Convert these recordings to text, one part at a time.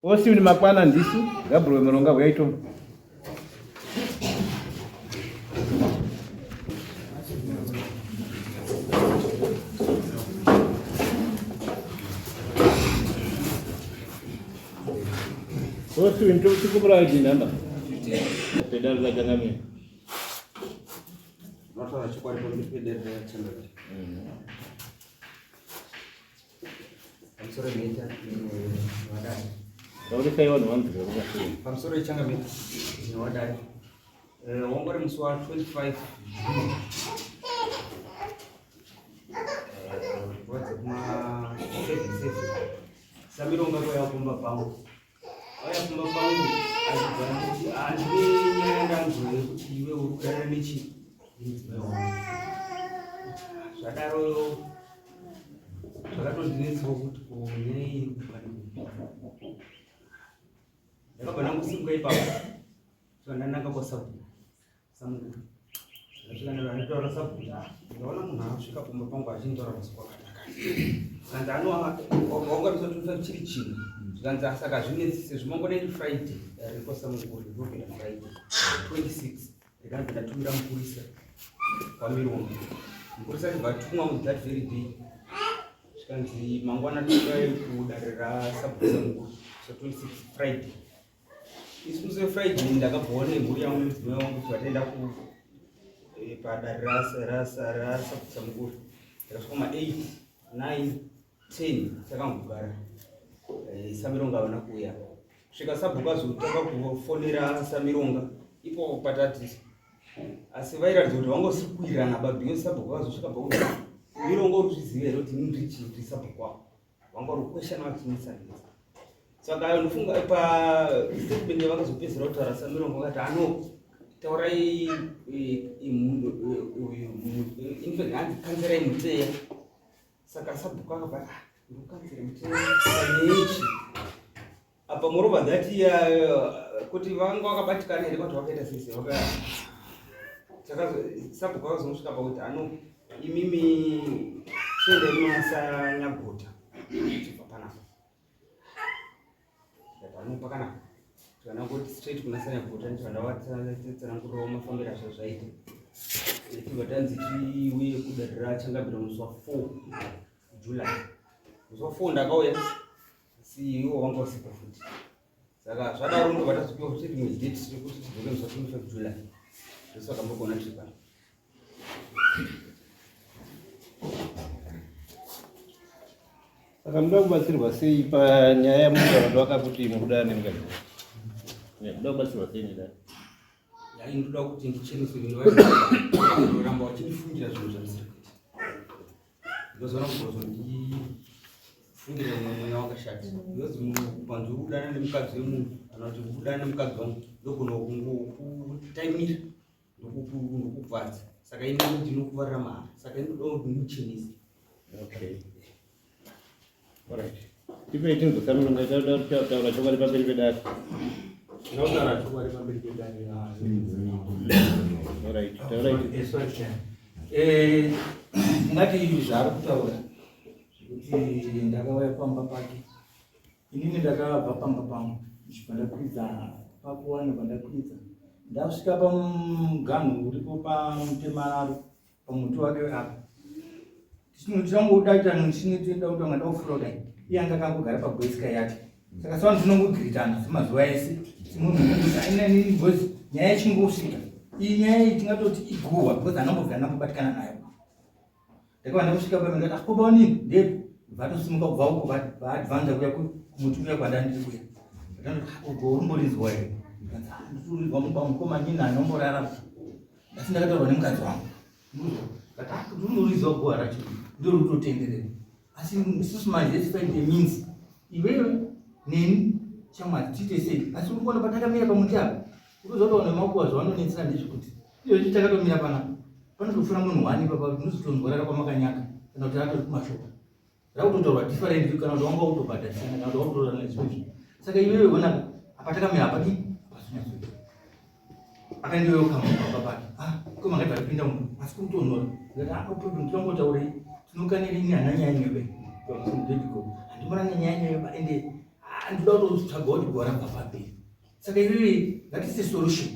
Osini makwana ndisu Gabriel Muronga huyaito. Osini tikumbura ID number. Pedal la changamire. Unotaura chokwadi pamberi pedare rachangamire. Pamusoro meta newadai. Taurisai vanhu vanzwe vakasiyana. Pamusoro yechangamire newadai. Eh, wangori musi wa 25 June. Eh, nguva dzekuma 7 7. Samironga kwaiva kumba pangu. Auya kumba pangu achibva anditi handine nyaya ndanzwa yekuti iwe uri kudanana nechii nemudzimai wangu. Zvadaro zvakatondinetsawo kuti ko nyaya iyi iri kubva nekupi. Ndakabva ndangosimuka ipapo zvandananga kwasabhuku. Samukuru. Ndasvika ndataura sabhuku ah, ndaona munhu asvika kumba pangu achinitaura masuku akati akati. Zvikanzi anowangamisa 25 chiri chinhu. Zvikanzi ah, saka hazvinetsi sezvo mangwana iri Friday riri kwaSamukuru rinopinda Friday 26 rikanzi ndatumira mupurisa kwaMirongo. Mupurisa achibva atumwa mu that very day. Zvikanzi mangwana tokai kudare rasabhuku Samukuru so 26 Friday. Isu musi weFriday ndakabvawo nemhuri yangu nemudzimai wangu kuti vataenda ku eh, padare rasakusamukuru ndakasvika ma 8 9 10 takangogara eh, samironga havana kuuya kusvika sabhuku azotanga kufonera samironga ipo patati asi vairatidza kuti vanga usiri kuwirirana ba because sabhuku vazosvika pakuti mirongo uri kuzviziva here kuti ini ndiri chii ndiri sabhuku wako vanga uri kukweshana vachinetsanetsa saka ayo ndofunga pa statement yavakazopedzera kutaura samirongo vakati ano taurai eh, eh, eh, infact hanzi kanzerai muteya saka sabhuku akabva ah, ndokanzera muteya panechi apa morova that kuti vanga vakabatikana here kuti vakaita sese sabhuku vakazosvika pakuti ano imimi chiendai munosanyagota chibva panapa Ndanopa kana kana kuti straight kuna sanyagota ndicho ndavatsanangurirawo mafambiro azvo zvaita. Tibva tanzi tiuye kudare rachangamire musi wa 4 July. Musi wa 4 ndakauya asi iwo wanga usipo futi. Saka zvadaro ndobva tazopiwa futi rimwe date rekuti tidzoke musi wa 25 July. Ndosaka muri kuona tiri pano. Saka munoda kubatsirwa sei panyaya yamunoda vanhu vakakuti mukuda nemukadzi? Munoda kubatsirwa sei nedare? Yaani ndoda kuti ndicheneswe ndoramba vachindifungira zvinhu zvandisiri kuita. Ndozoona kuzondifungira mumwe mweya wakashata. Because ukanzi uri kudana nemukadzi wemunhu kana kuti uri kudana nemukadzi wangu ndogona kungokutaimira ndokukuvadza. Saka ini ndinokuvarira mahara. Saka ini ndoda kuti ndimuchenese. Okay. Alright. Tipei tinzwa taura chokwadi pamberi pedare. Tinotaura chokwadi pamberi pedare. Alright. Taurai. Eh, ngati zvaari kutaura zvekuti ndakauya pamba pake inini ndakabva pamba pangu ndichibva ndakwidza pakuwana pandakwidza ndasvika pamuganhu uripo pamutemararo pamuti wake apa tichangoda chinotoenda kuti anga ndakufura kudai iye anga akangogara pagwesika yake saka savanhu tinongogiritana semazuva ese semunhu because nyaya ichingosvika iyi nyaya iyi tingatoti iguhwa because anambobvira ndambobatikana nayo ndakava ndakusvika pamwe ndati akoba ah, onini ndepi vatosimuka kubva uko vaadvanza kuya kumuti kuya kwandandiri kuya ugo urimborinzwa here ndikurinzwa mumba mukoma nini anomborara asi ndakataurwa nemukadzi wangu but ndinoriziva guva racho ndiro rikutotenderera asi isusu manje let's find a means iwewe neni shamwari tiite sei asi uri kuona patakamira pamuti apa uri kuziva kuti vanhu vemakuva zvavanonetsera ndezvekuti izvozvi takatomira panapa panotopfuura munhu one ipapa unozotonzwa rara kwamakanyaka kana kuti ratori kumashoko rakutotaurwa different kana kuti wanga utobhadharisana kana kuti wakutotaura nezvimwe zvinhu saka iwewe ona apa takamira apadi pasonyatsoita akandiwewo kamuka pake ah ko makati varipinda muno asi kutonhora ndikati ah no problem tinongotaurei tinokanira ini hana nyaya nyebe pamusoro go handimona nenyaya nyebe ende Ah, ndinoda kutotsvaga kuti guhwa rabva pamberi. Saka iriri ngatise solution.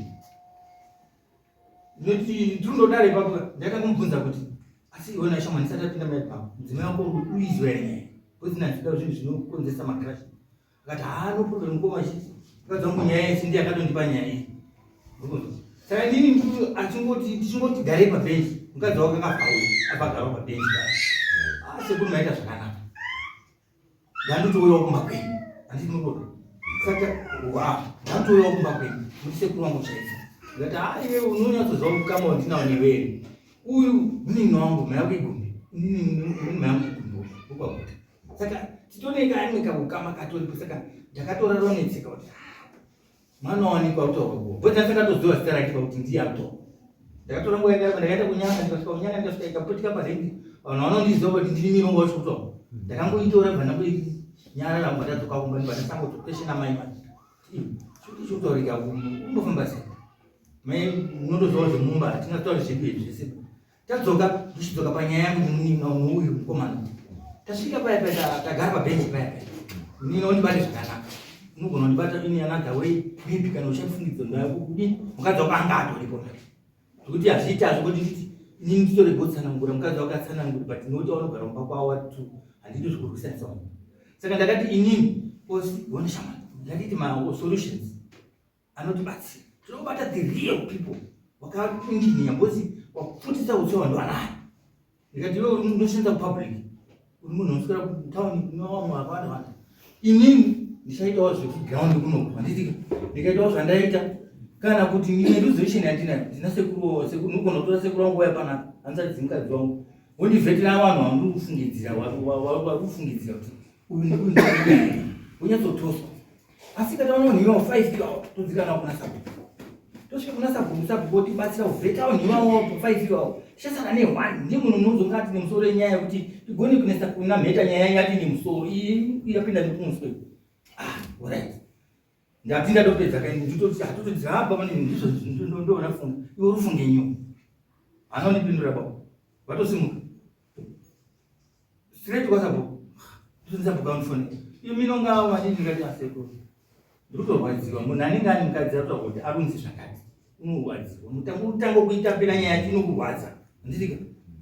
Ndinoti ndinodare ipapo ndakandomubvunza kuti asi iwe nashamwa ndisati apinda mai pako mudzimai wako uizwa here nyaya because ndandida zvinhu zvinokonzeresa macrash akati haa no problem mukoma chiti akadza wangu nyaya yese ndiye akatondipa nyaya iyi saka inini achingoti tichingoti garei pabhenji mukadzi wako akafa uyu abva agarawo pabhenji paya ah sekuru maita zvakanaka ndandotouyawo kumba kwenyu handiti munoona saka wa ndandotouyawo kumba kwenyu muti sekuru wangu chaidzo ndikati haa iwe unonyatsoziva ukama wandinawo newe here uyu munin'ina wangu mai yako igumbi inini mai yangu igumbi ukwakuti saka titoneka aimwe kaukama katoripo saka ndakatora ronetseka kuti mwana wawanikwa kutaura kuwa but ndakatoziva zita rake pakuti ndiye akutaura ndakatora nguva yakareba ndakaenda kunyanga ndikasvika kunyanga ndikasvika ikaputika parengi vanhu vanondiziva kuti ndini mirongo wacho kutaura ndakangoitora bva ndangoinyarara mba ndadzoka kumba ndibva ndasangotokweshena mai manje chikuti chikutaurika umbofamba sei mai unotoziva zvemumba hatingatauri zvedu izvi zvese Tadzoka ndichidzoka panyaya yangu nemunin'ina nouyu mukomana. Tasvika paya paya tagara pabhenji paya paya. Munin'ina undibate zvakanaka. Unogona kundibata in another way maybe kana uchafungidzwa ndaa kudii mukadzi wako anga atoripo manje. Zvekuti hazviiti hazvo kuti nditi inini nditore gotsanangura mukadzi wako atsanangure but nokuti vanogara mumba kwavo vari two handidi zvekurwisanisa vanhu. Saka ndakati inini osi one shamani ndakati ma solutions anotibatsira tinobata the real people wakainjiniya because wapfutisa utsi vanhu vanani ndikati iwe unoshanda kupublic uri munhu unoswera kutown kune vamwe vakawanda wanda inini ndichaitawo zvekuground kunoku handiti ndikaitawo zvandaita kana kuti ndine resolution yandinayo ndina sekuru sekuru ndinogona kutora sekuru wangu waya panapa handisati dzimukadzi wangu wondivhetera vanhu vandiri kufungidzira vari kufungidzira kuti uyu ndiuyu ndiuyu wonyatsotoswa asi kana vanonhiwa 5 iwawo todzika nawo kuna sabhuku tosvika kuna sabhuku sabhuku otibatsira kuvheta vanhiwawo 5 iwawo tichasara ne 1 ndiye munhu unozonga ati nemusoro yenyaya yekuti tigone kunesa kuna mheta nyaya yati nemusoro iyi yapinda nekumuswe ah alright ndati ndatopedza kai nditoti hatotodzi ha baba ndizvo ndoona funga iwe urufunge nyo anondipindura baba vatosimuka straight kwasabhuku ndisabhuku amufone iyo minonga wadii ndingati asekuru ndikutorwadziwa munhu anenge ane mukadzi arikuta kuti arunzi zvakati unorwadziwa mutango utanga kuitambira nyaya yacho inokurwadza handitika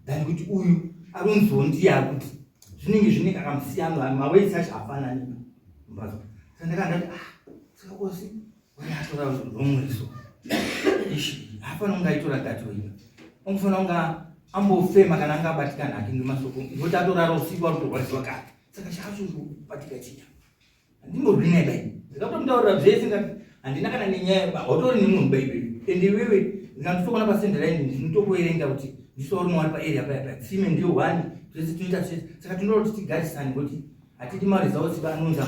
than kuti uyu arunziwo ndiye akuti zvinenge zvine kakamusiyano maways acho hafanani mbatso saka ndakandati ah saka kosi Atora wrong so. Ishi, hapana unga aitora that way. Unofana unga ambofema kana anga abatikana hake ngemasoko. Ngoti atorara usiku ari kutorwadziwa kare. Saka chacho kubatika chiya. Handimborwi naye bai. Ndikatomutaurira zvese ndikati handina kana nenyaya ba. Hautori nemunhu bai bai. Ende iwewe ndikatokuona pasend line ndinotokuerenga kuti ndiso uri mwari paarea paya paya. Tsime ndiyo one zvese tinoita zvese. Saka tinoda kuti tigarisane ngoti hatidi maresults vanonza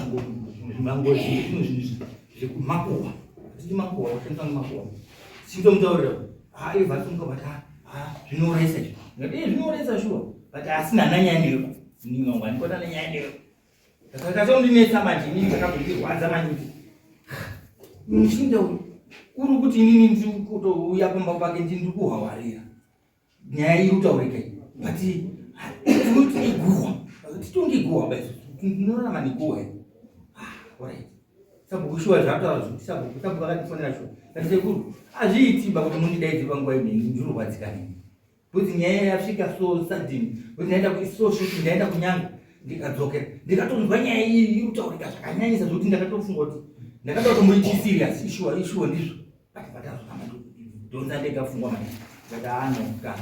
mangozi nezvimwe zvinhu zvekumakuhwa hatidi makuhwa kushandisa makuhwa sindomutaurira ha ivo vatsomuka but ha zvinourayisa izvi ndati eh, zvinourayisa shuwa but asina hana nyaya neyo ninongo andikona nenyaya neyo kakazondinetsa manje inini kakazondirwadza manje kuti muchinda uyu uri kuti inini ndiri kutouya pamba pake ndiri kuhwawarira nyaya iri kutaurika iyi but tinoti iguhwa titonge iguhwa ba isusu tinorarama neguhwa iri ah, alright sabhuku shuwa zvaakutaura zvekuti sabhuku sabhuku akatifonera shuwa kati sekuru hazviiti ba kuti mundidaidze panguva imwe ndinorwadzika nini because nyaya yasvika so sudden because ndaenda so short ndaenda kunyanga ndikadzokera ndikatonzwa nyaya iyi iri kutaurika zvakanyanyisa zvekuti ndakatofunga kuti ndakada kutomboiti serious ishuwa ishuwa ndizvo dhonza ndega pfungwa manje ndati anoka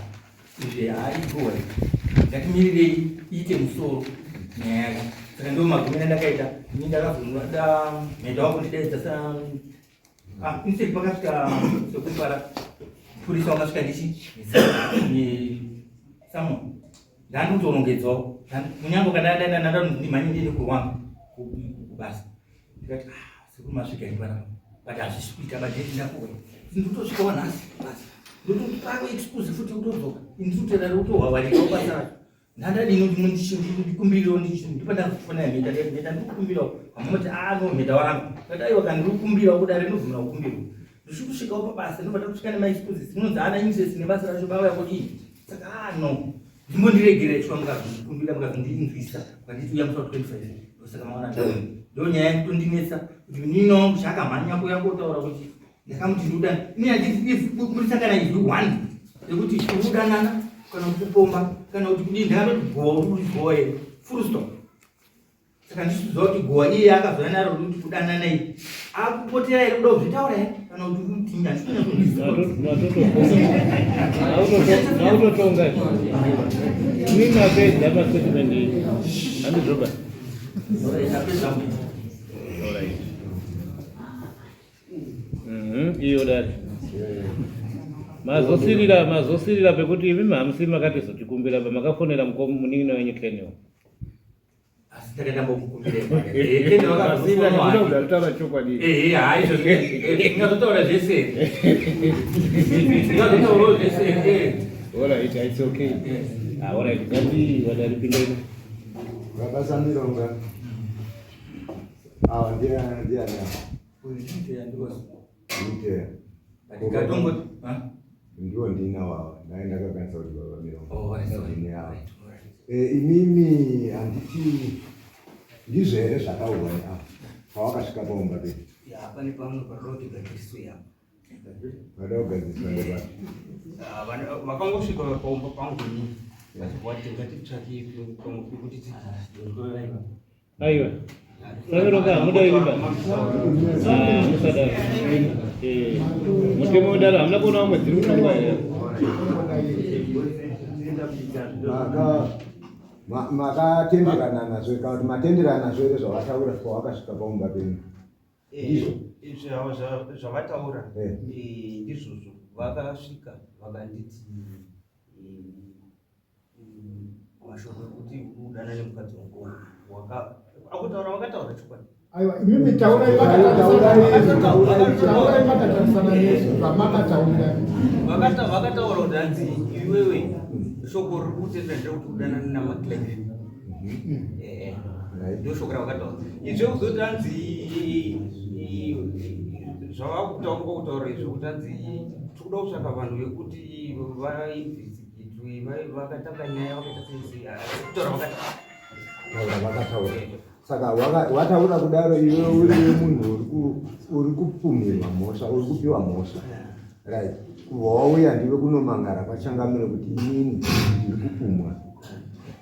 izvi haaigore ngatimirirei iite musoro nyaya yake saka ndo magumira ndakaita ini ndakazonda mheta wangu ndidaidza sa ah, instead pakasvika sekupara purisa wakasvika ndichi someone ndandotorongedzawo kunyange kadadadadada ndimhanye ndiende kurwanga kubasa ndikati ah, sekuru masvika ini panapa but hazvisi kuita badheti ndakuwe ndotosvikawo nhasi basi ndotopako excuse futi kutodzoka inditoterari kutohwawarika basa racho ndandadini kuti ndikumbirirewo ndipo ndakufonera mheta ndikati mheta ndikukumbirawo vamwe ah no mheta waramba ndati aiwa kana ndikukumbirawo kudare ndobvumira kukumbirwa ndichikusvikawo pabasa ndobva ndakusvika nemaexcuses inonzi haana interest nebasa racho bauya kudii saka ah no ndimbondiregerera chua mukazondikumbira mukazondinzwisa mukanditi uya musi wa 25 ndosaka maona ndauya. Ndo nyaya yakutondinetsa kuti munin'ina wangu chaakamhanya kuuya kotaura kuti ndakamuti ndikudana ini handikuburitsa kana izwi one rekuti tikudanana kana kuti kupomba kana kuti kudii. Ndakatoti gowa uri kuti gowa here, full stop. Saka ndisiziva kuti gowa iye akazouya naro kuti kudanana iyi akupotera here, kuda kuzvitaura here, kana kuti kuti Mautotonga imi mapedza mastatement handizvoba. Alright. Iyo dati mazosirira mazosirira pekuti imi hamusi makatizotikumbira pamakafonera munin'ina wenyu Keniwo. Asi takandambokukumbira. Kutaura chokwadi. Ehe, hayi, izvo ndingazotaura zvese, ndingazotaurawo zvese. Alright, it's okay. Ah, alright, ngati vadari pindeni. Baba Samironga. Awa ndiani ndiani awa? Nditeya. Ndikatongo Ndiwo ndinawo awa. Ndai ndakakanisa kuti baba Mironga. Ndine awa. Imimi handiti ndizvo here zvataurwa neava pawakasvika paumba pedu? Ya, pane pamwe paroda kuti gadziriswe apa. Vada kugadziriswa ndepapi? Ah, vakangosvika paumba pangu inini vachibva vati ngatitsvake pamwe pekuti Aiwa. Samironga hamuda imba. Ah, musadaro. Mutemo wedaro hamuna kuona vamwe dziri kutongwa here? Makatenderana nazvo kana kuti matenderana nazvo here zvavataura pawakasvika paumba penyu? Ndizvo. Izvi zvavataura ndizvozvo. Vakasvika vakanditi mashoko ekuti udana nemukadzi wangu akutaura, vakataura chokwadi. Aiwa, imimi taurai makatarisana, makatarisana nesu zvamakataurira. Vakataura kuti hanzi iwewe shoko riri kutendera nderekuti udanane naMaclive. Ndo shoko ravakataura. Izvo kuzoti hanzi zvavakutaura kutaura izvo kuti hanzi tikuda kutsvaka vanhu vekuti vainvestigatwe, vakatanga nyaya vakaita sei, kutaura vakataura. Taura vakataura. Saka wataura kudaro iwe uri munhu uri kupumirwa mhosva, uri kupiwa mhosva, right? Kubva wauya ndiwe kunomangara kwachangamire kuti inini ndiri kupumwa,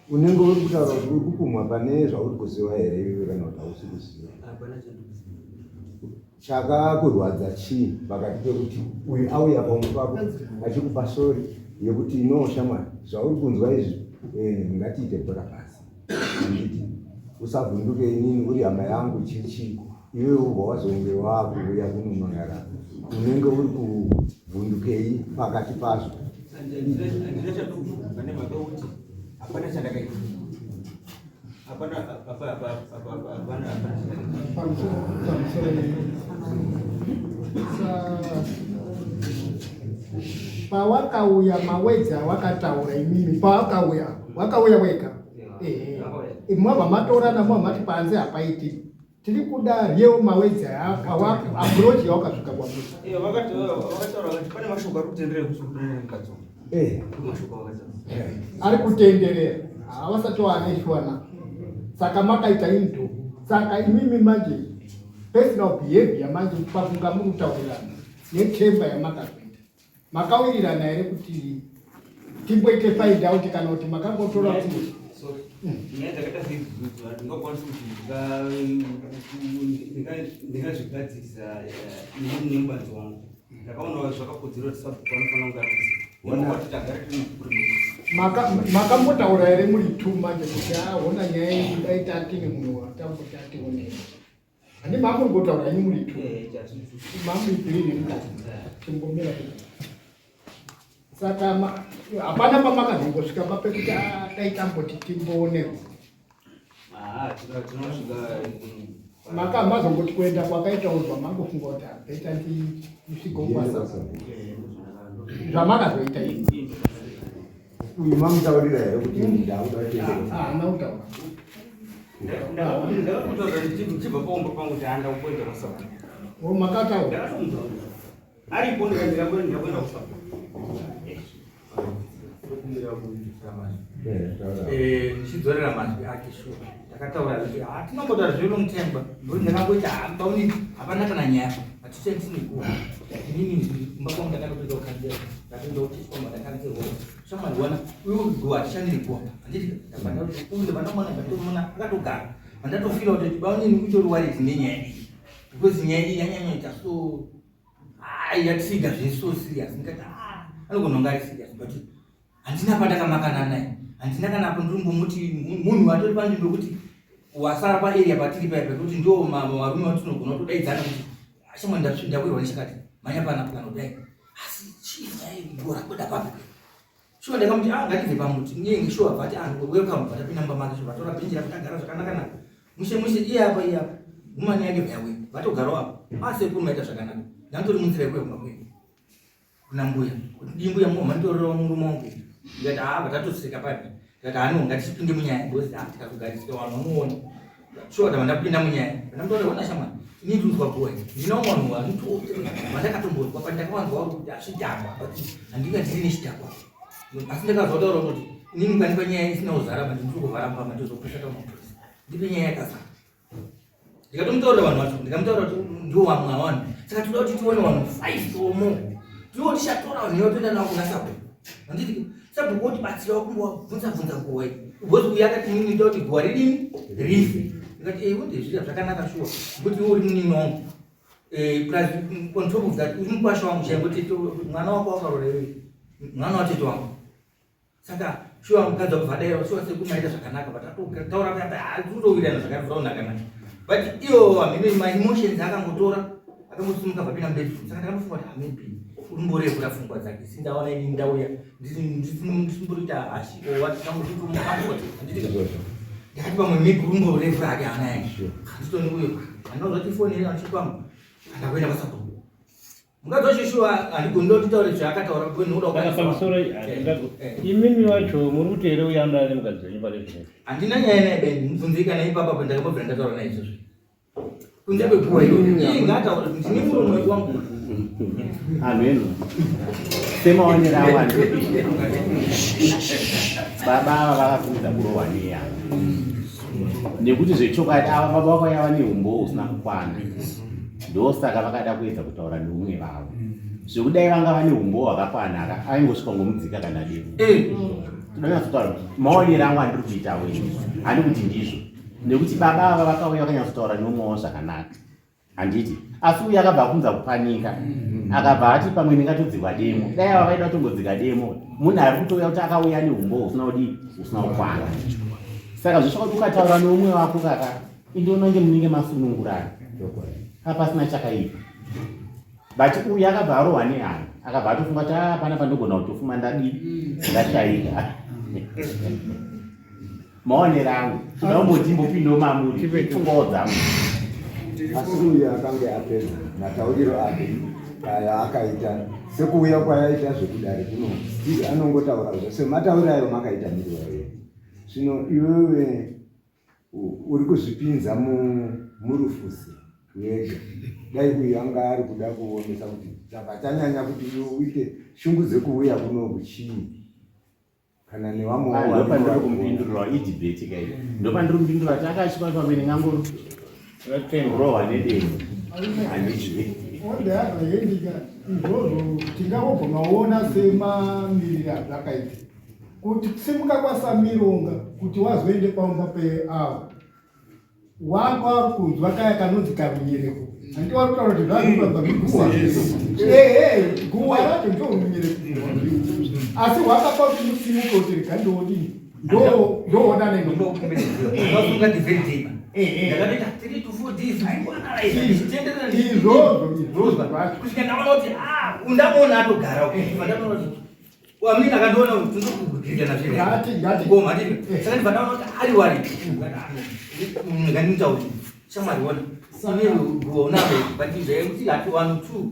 unenge uri kutaura kuti uri kupumwa pane zvauri kuziva here iwe kana kuti hausi kuziva? Hapana chandikuziva. Chakakurwadza chii pakati pekuti uyu auya pamwe pako achikupa sorry yekuti no shamwari, zvauri kunzwa izvi, ngatiite bhora pasi, handiti? Usavhunduke, inini uri hama yangu, chichi, iwe ubva wazonge waakuuya kunomangara, unenge uri kuvhundukei pakati pazvo? Handina chandikuvhunduka nemhaka yekuti hapana chandakaita, hapana hapana hapana hapana chandakaita. Pamusoro pawakauya mawedzi awakataura imimi pawakauya, wakauya wega? Ehe, mwabva matorana, mwabva mati panze hapaiti, tiri kuda real mawedzi approach yawakasvika kwamuri. Iya, vakataura vakati pane mashoko ari kutenderera kuti udanane nemukadzi wangu. Mashoko avakataura. Ari kutenderera, havasati waaneshwana. Saka makaita into, saka imimi manje personal behavior manje pakunga muri kutaurirana netemba yamakazoita, makawirirana here kuti timboite find out kana kuti makangotora kuti Sorry. Nyaya dzakaita seidzodzo handingakwanisi kuti ndingazvigadzirisa inini nemubanzi wangu. Ndakaona zvakakodzera kuti sabhuku anofanira kunge ariziva kuti tagare tiri mukuru. Makambotaura here muri two manje kuti aona nyaya iyi dai tatine munhu watamboti ationei? Handi mamungotaura henyu muri two, mamuibviri nemukati chimbomira kuti saka hapana pamakazongosvika papekuti "Ah, dai tamboti timboonewo"? Tinosvika. Maka mazongoti kuenda kwakaitaurwa mangofunga kuti better ndisvike kwasa zvamakazoita izvi? Uyu mamutaurira here kuti ndakuda kutenderera? Haana kutaura. Ndakatotaura ndichibva paumba pangu kuti handa kuenda kwasabhuku. O, makataura? Ndakatomutaurira aripo, ndikati ndakuenda kwasabhuku. Tokumbira kuita manje. Eh, ndichidzorera mazwi ake shuwa ndakataura kuti hatinambotaura zviri long time ba nokuti ndakangoita baunini hapana kana nyaya hatitendini kuwa inini kumba kwangu ndakatopedza kukanzera ndatoenda kuchifamba ndakanzerwa shamwari wana uyo guwa hatichandiri kuwa handiti ndabva ndatomona akatogara mandatofira kuti baunini utori worried nenyaya iyi because nyaya iyi yanyanyoita so yatriga zviri so serious. Ndikati ah, anogona kunge ari serious, but handina pandakamakana naye, handina kana apo ndirimbomuti munhu atori panzvimbo yekuti wasara paarea patiri paya pekuti ndo varume vatinogona kutodaidzana kuti ashamwa ndawirwa nechakati, mhanya panapa kana kudai. Asi chii nyaya iyi rabuda papi? Shuwa ndakamuti ah, ngatibve pamuti nyenge. Shuwa vati ah, welcome. Vatapinda mumba make, shuwa vatora bhenji rako, tagara zvakanaka naka, mushe mushe. Iye apa, iye apa, woman yake bvayawe vatogarawo apa. Asekuru maita zvakanaka, ndanditori munzira yekuya kumba kwedu kuna mbuya kuti dii mbuya manditorerawo murume wangu. Ndikati haa, vatatoseka papi. Ndikati hano ngatichipinde munyaya because ah, tikazogarisika vanhu vanoona. Shuwa ndava ndapinda munyaya, ndamutaura, ona shamwari, ini ndinzwa boy, ndina vanhu vandakatombonzwa pa ndakawanzwa kuti azvidhakwa, but handinga ndiri nechidhakwa, asi ndakazotaura kuti inini mukandipa nyaya isina kuzara pa ndiri kuvhara mupama, ndozopesa kamapurisa. Ndipe nyaya yakazara. Ndikatomutaurira vanhu vacho, ndikamutaura kuti ndiwo vamwe avanhu, saka toda kuti tione vanhu five or more, tiwo tichatora vanhu ivo toenda navo kuna sabhuku. Handiti sabhuku wotibatsirawo kumbovabvunza bvunza guwa iyi, because uyu akati inini ndoda kuti guwa ridini rife. Ndikati ei undezvira zvakanaka shuwa, nekuti iwe uri munini wangu. Plus on top of that uri mukwasha wangu chaivo, mwana wako wakarora iwe mwana watete wangu. Saka shuwa mukadzi wabva adaira, shuwa sekumaita zvakanaka, but atotaura paya tinotowirirana zvakanaka naka. But iyo hamene maemotions akangotora, akangosimuka vapinda mubedroom. Saka ndakanofunga kuti maybe urimborevura pfungwa dzake, sindaona ini ndauya ndisimboriita hashi or what, ndangotitomucomfort. Handiti ndakati pamwe maybe urimborevura hake hana yake. Handitoni uyo handinozoti foni iri andichikwamo, handakuenda pasabhuku. Mukadzi wacho shuwa handigoni ndotitaure zvaakataura. Saka pamusoro imimi wacho muri kuti here uyo anoda nemukadzi wenyu pane zvino? Handina nyaya naye ben, mubvunzei kana ipapa pa ndakambobvira ndataura naye izvozvo kunze kweguwa iyo. Iye ngaataura kuti ndine muromo wangu. Anhu eno semaonero avo andinoita, baba ava vakakurumidza kurohwa neyana nekuti zvechokwadi ava baba vakauya vane umbowo husina kukwana, ndosaka vakada kuedza kutaura neumwe vavo. Zvekudai vanga vane umbowo hwakakwana aka aingosvika ngomudzika kana demo. Todanyatsotaura maonero angu andiri kuita weni, handi kuti ndizvo, nekuti baba ava vakauya vakanyatsotaura neumwe wavo zvakanaka, handiti? Asi uyu akabva akunza kupanika, akabva ati pamwe ndingatodzikwa demo. Dai ava vaida kutongodzika demo, munhu ari kutouya kuti akauya neumbowo husina kudii, husina kukwana. Saka zvisvaka kuti ukataura neumwe wako kaka indionange munenge masunungurana pasina chakaipa. But uyu akabva arohwa nehana, akabva atofunga kuti a pana pandogona kutofuma ndadii, ndashaika. Maonero angu, toda kumboti imbopindawo mamuri, pfungwawo dzangu. Asi uyu akange apedza matauriro ake aya akaita sekuuya kwayaita zvekudare kuno, still anongotaura zvose matauriro ayo makaita miriwa yedu. Zvino iwewe uri kuzvipinza murufusi wega. Dai uyu anga ari kuda kuonesa kuti chabva chanyanya kuti iwe uite shungu dzekuuya kunoku chii kana nevamwe. Ndopandiri kumupindurira, idebate kai, ndopandiri kumupindura kuti akasvika pamwe ndingangorohwa nedemo, handizvi. On the other hand ka, izvozvo tingangobva maona semamiriro azvakaita kuti kusimuka kwaSamironga kuti wazoende paumba peavo wanga wari kunzwa kaya kanonzi karunyereko. Handi wari kutaura kuti zvazvibaba zviguwa? Ehe, guwa racho ndo runyereko, asi hwakapa kuti musimuke kuti rega ndodini, ndoona neno. Ndakafunga the very day ndakatoita 3 to 4 days ndichitenderera. Izvozvo zvacho. Kusvika ndaona kuti ah, undamuona atogara uko, ndaona kuti wamini akandiona tinokugirana. Ngoma. Saka ndibva ndaona kuti ari wari, ngandimutauri, shamwari, ona ine guwa unaro, but zvekuti hati one two.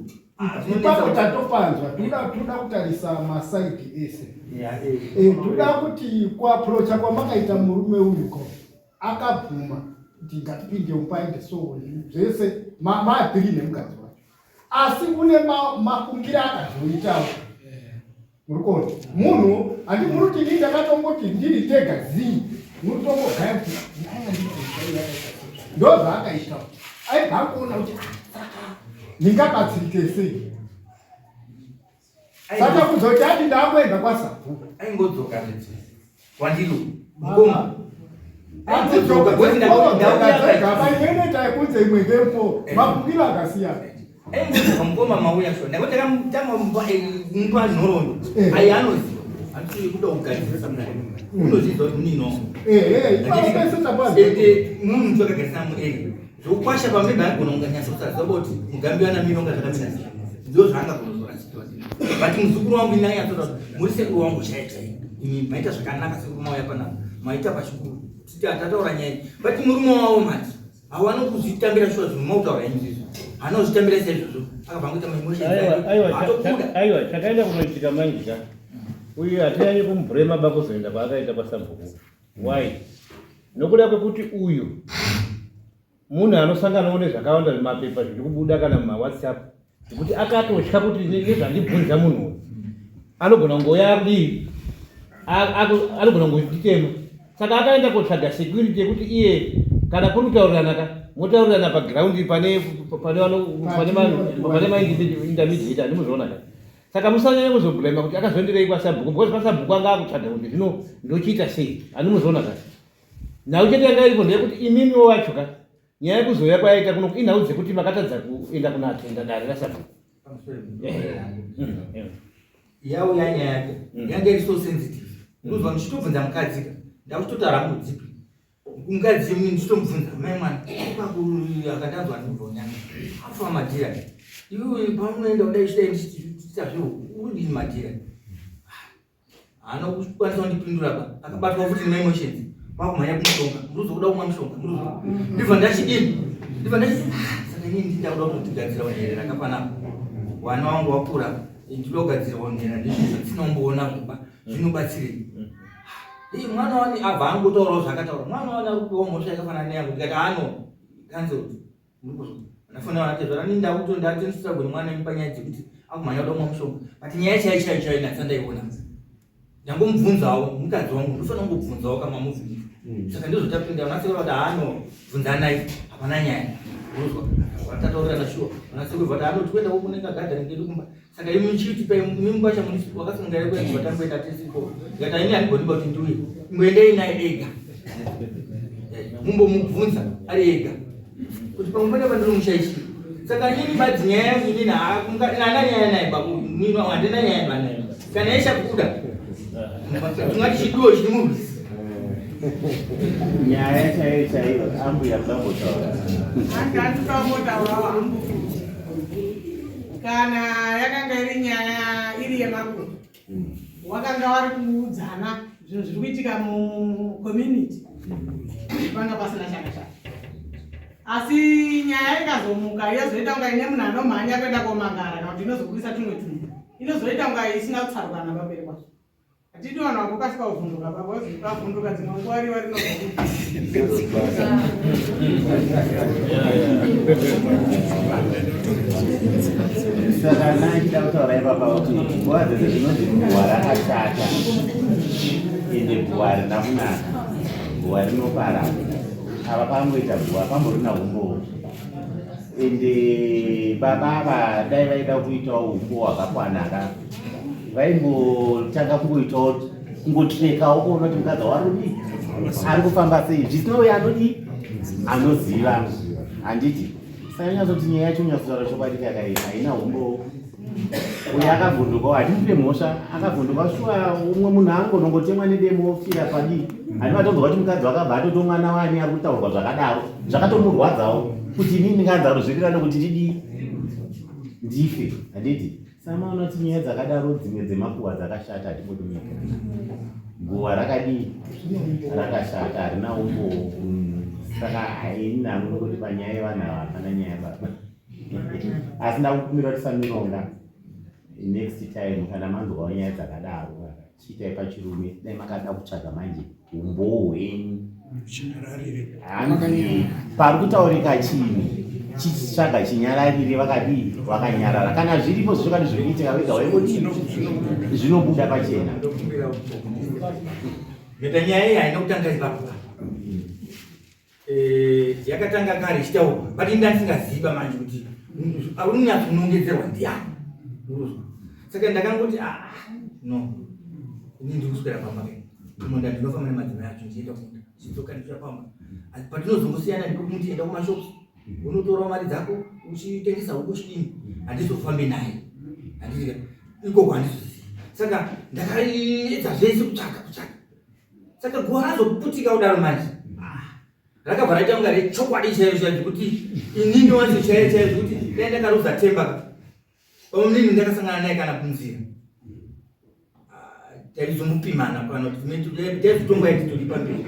Ipapo tatopanzwa. Toda kutarisa masides ese. Toda kuti kuapproacha kwamakaita murume uyu ko akabvuma kuti ngatipinde mupainde, so zvese maagree nemukadzi wacho, asi une mafungiro akazoitawo. Muri kuona munhu handi muri kuti ini ndakatongoti ndiri tega zii muri tongogaya kuti nyaya ndii ndozvaakaita aibva akuona kuti ah, saka ndingabatsirike sei saka kuzoti ati ndakuenda kwasabhuku aingodzoka kwandiri mukoma inoita yekunze imwe ngemfo mafungiro akasiyana aingodzoka mukoma mauya sho ndakuti ndakatanga mupa nhoroondo ayi anoziva handisi kuda kugadzirisa muna unozviziva kuti munino munhu takagarisa mueri zvokwasha pamebe anogona kunga nyasa kusaziva kuti mugambi ana mironga zvakamira sei ndo zvaanga kunozorasikiwa but muzukuru wangu ini anyatsoda muri sekuru wangu chaiye chaiye imi maita zvakanaka sekuru mauya panapa maita pachikuru titi atataura nyaya but murume wavo manje hawana kuzvitambira shuwa zvinhu mautaura ini izvizvi haana kuzvitambira saizvozvo akabva angoita maemotion aiwa chakaenda kunoitika manje ka uyu hatinyanyi kumubhurema bakuzoenda kwaakaita kwasabhuku Why? Nokuda kwekuti uyu munhu anosanganawo nezvakawanda zvimapepa zviri kubuda kana mumawhatsapp zvekuti akatotya kuti nezvandibvunza munhu uyu anogona kungouya akudii anogona kungonditema saka akaenda kotsvaga security yekuti iye kana kuri kutaurirana ka motaurirana pagiraundi pane pane maintermediate andimuzviona ka Saka musanyanya kuzoblema kuti akazoenderei kwasabhuku because kwasabhuku anga akutsvaga kuti zvino ndochiita sei handimuzoona ka nhau chete yanga iripo ndeyekuti imimiwo vacho ka nyaya yekuzouya kwayaita kuno inhau dzekuti makatadza kuenda kunoatenda dare rasabhuku yauya nyaya yake yanga iri so sensitive unozwa ndichitobvunza mukadzi ka ndakuchitotaura mudzipi Mukadzi mimi ndichitomubvunza mai mwana akandanzwa ndibva unyanga afa madhira iwe paunoenda kudai chidai ndichiita zvehuku urudini madhira haana kukwanisa kundipindura ba akabatwa futi nemaemotions kwakumhanya kumushonga muruzo kuda kumwa mushonga muruzo ndibva ndachidini ndibva ndachiti ah, saka inini ndinda kuda kutotigadzira unherera kapanapa wana wangu wakura ndinoda kugadzira unherera ndizvo zvandisina kumboona zvoba zvinobatsirei Hii mwana wani abva angotaurawo zvakataura. Mwana wani ari kupiwa mhosva yakafanana neyangu ndikati ano cancelled. Muri kuzwa. Ndafonera vana tezvara ni ndakuto ndatenstruggle nemwana wenyu panyaya dzekuti akumhanya kuda kumwa mushonga. But nyaya chaiyo chaiyo chaiyo ndasati ndaiona. Ndangomubvunzawo mukadzi wangu ndofanira kungobvunzawo kama mubvunzo. Saka ndizvo tapinda vana sekuru vati ano bvunzanai hapana nyaya. Unozwa. Vatataurana shuwa. Vana sekuru vati ano tikuenda kune kagadhani kedu kumba. Saka imi muchiti pa imi mukwacha muri wakasunga here kuenda vatangoenda tese ikoko. Ndikati ini handigoni kuti ndiuye. Imboendei naye ega. Mumbomubvunza ari ega. Kuti pamwe pane pandiri mushaishi. Saka inini badzi nyaya yangu inini haana nyaya naye babu. Nini handina nyaya banaye. Kana ishakuda. Tingati chiduo chiri murwizi. Nyaya chaiyo chaiyo ambuya mukambotaura. Handikamotaura hangu. Kana yakanga iri nyaya iri yemakuva wakanga wari kuudzana zvinhu zviri kuitika mucommunity panga pasina chakashata asi nyaya ikazomuka yozoita kunga ine munhu anomhanya kuenda komangara kana kuti inozobudisa tumwe tunhu inozoita kunga isina kutsarukana pamberi kwazvo Hatidi vanhu vakukasika kuvhunduka baba vavhunduka dzimwe nguva riva rinozobuda. Saka nachida kutaura ipapa kuti nguva dzese zvinonzi guhwa rakashata ende guhwa rina kunaka guhwa rinoparadza ava pangoita guhwa pamborina umbowo ende baba ava dai vaida kuitawo umbo hwakakwana ka vaingotanga kungoitawo kungotrekawo kuona kuti mukadzi warudii ari kufamba sei zvisina uyo anodii anoziva handiti saka nyatsoti nyaya yacho nyatsotaura chokwadi kakai haina umbowo uyo akavhundukawo hatimupe mhosva akavhunduka shuwa umwe munhu angonongotemwa nedemo ofira padii handi vatonzwa kuti mukadzi wakabva atoto mwana wani ari kutaurwa zvakadaro zvakatomurwadzawo kuti inini ndinganzarozvirira nokuti ndidii ndife handiti samaona kuti nyaya dzakadaro dzimwe dzemakuhwa dzakashata hatimbodi kunyeperana guhwa rakadii rakashata harina umbowo saka ini nangu nokuti panyaya yevanhu ava hapana nyaya baba asi ndakukumbira kuti samironga next time kana manzwawo nyaya dzakadaro chiitai pachirume dai makada kutsvaga manje umbowo hwenyu hanzi pari kutaurika chinhu Chitsvaga chinyararire vakadii vakanyarara. Kana zviripo zvichokadi zviri kuitika vega waingodii zvinobuda pachena. Meta nyaya iyi haina kutanga ipapo. Eh, yakatanga kare ichitaurwa but ini ndandisingaziva manje kuti unonyatsonongedzerwa ndiani saka ndakangoti ah, no ini ndiri kuswera pamba ke munda ndinofamba nemadzimai acho ndichienda kumunda chidzoka ndichiuya pamba patinozongosiyana ndipo kuti enda kumashops unotorawo mari dzako uchitengesa huku chidini handizofambi naye handiti ikoko handizozivi saka ndakaedza zvese kutsvaka kutsvaka saka guva razoputika kudaro manje ah, rakabva raita kunga rechokwadi chaiyo chaiyo zvekuti inini wacho chaiyo chaiyo zvekuti dai ndakaruza temba ka pamunini ndakasangana naye kana kunzira ah, taizomupimana pano taizotongwa yati tori pamberi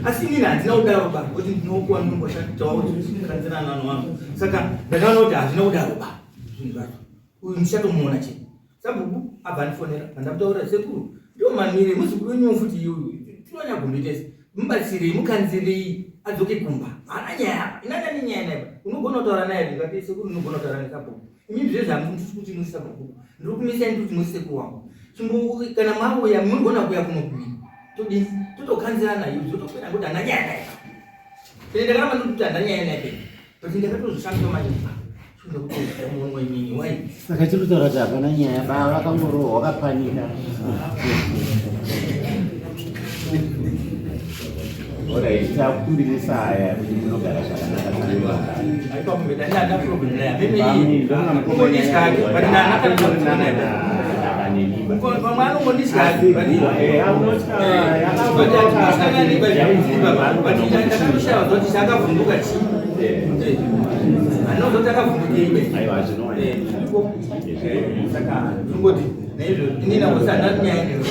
asi inini handina kudaro ba kuti ndinokuwa ndinomboshanditawo kanzirana vanhu vangu saka ndakaona kuti hazvina kudaro ba zvinhu zvacho uyu ndichatomuona chete Sabhuku abva andifonera pandamutaurira sekuru ndiwo mamire muzukuru wenyuwo futi iyoyo tinonyagombe tese mubatsirei mukanzirei adzoke kumba haana nyaya apa inani ane nyaya naye unogona kutaura naye ndikati sekuru unogona kutaura nesabhuku imi zve zvamutisi kuti muri sabhuku ndiri kumisai ndiri kuti muri sekuru wangu chimbo kana mauya munogona kuuya kuno kumini todini totokanzirana iyo zvotopera ngokuti hana nyaya naye ende ndakaramba ndiri kuti hana nyaya naye but ndakatozvishandisa manje Saka chiri kutaura kuti hapana nyaya baba vakangorohwa vakapanika. Alright, takumbirisa aya kuti munogara zvakanaka. Akavhunduka chii? Aiwa, zvinowanikwa. Saka ndingoti naizvo ini nakusana nyaya newe.